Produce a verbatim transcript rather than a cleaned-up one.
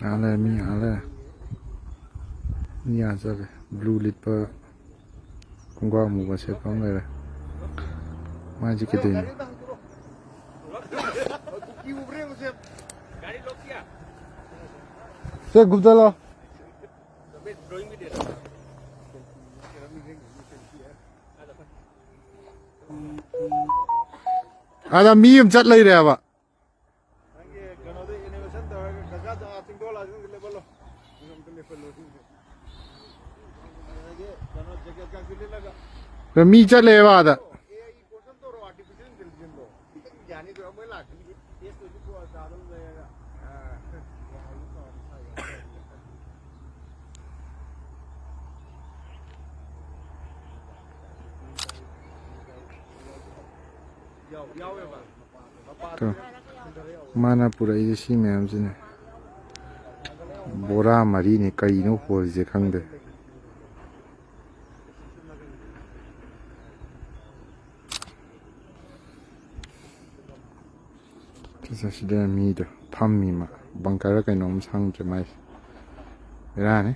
ꯑꯥ ꯂꯩꯔꯦ, ꯃꯤ ꯑꯥ ꯂꯩꯔꯦ꯫ ꯃꯤ ꯑꯥ ꯆꯠꯂꯦ꯫ ꯕ꯭ꯂꯨ ꯂꯤꯠꯄ, ꯈꯣꯡꯒ꯭ꯔꯥꯎ ꯑꯃꯨꯕ ꯁꯦꯠꯄ ꯑꯃ ꯂꯩꯔꯦ꯫ ꯃꯥꯏꯁꯦ ꯀꯩꯗꯧꯔꯤꯅꯣ? ꯁꯦ, ꯒꯨꯞꯇ ꯂꯥꯎ꯫ ꯑꯗ ꯃꯤ ꯑꯃ ꯆꯠ ꯂꯩꯔꯦꯕ꯫ ꯅꯪꯒꯤ ꯀꯩꯅꯣꯗ innovation ꯇꯧꯔꯒ ꯒꯒꯥꯗ ꯆꯤꯡꯗꯣꯜ ꯂꯥꯛꯑꯁꯤ ꯂꯦꯞꯍꯜꯂꯣ꯫ ꯑꯗꯒꯤ ꯀꯩꯅꯣ jacket ꯀꯥꯁꯨ ꯂꯤꯠꯂꯒ꯫ ꯃꯤ ꯆꯠꯂꯦꯕ ꯑꯥꯗ꯫ AI portion ꯇꯧꯔꯣ, artificial intelligence ꯗꯣ꯫ ꯈꯤꯇꯪ ꯒ꯭ꯌꯥꯅꯤ ꯇꯧꯔ ꯃꯣꯏ ꯂꯥꯛꯀꯅꯤ꯫ Test ꯑꯣꯏꯁꯨ ꯄꯨꯔꯛꯑꯣ, ꯆꯥ ꯑꯗꯨꯝ ꯂꯩꯔꯒ꯫ ꯑꯥ꯫ ꯌꯥꯎ-, ꯌꯥꯎꯋꯦꯕ꯫ ꯇꯣ, ꯃꯥꯅ ꯄꯨꯔꯛꯏꯁꯦ ꯁꯤ ꯃꯌꯥꯝꯁꯤꯅꯦ꯫ ꯕꯣꯔꯥ ꯃꯔꯤꯅꯤ, ꯀꯔꯤꯅꯣ ꯍꯣꯜꯂꯤꯁꯦ ꯈꯪꯗꯦ꯫ ꯁꯤꯗ ꯃꯤꯗꯣ ꯐꯝꯃꯤ ꯃꯥ꯫ ꯕꯪꯀꯔ ꯀꯩꯅꯣꯝ ꯁꯪꯗ꯭ꯔꯦ ꯃꯥꯏꯁꯦ꯫ ꯕꯦꯔꯥꯅꯤ꯫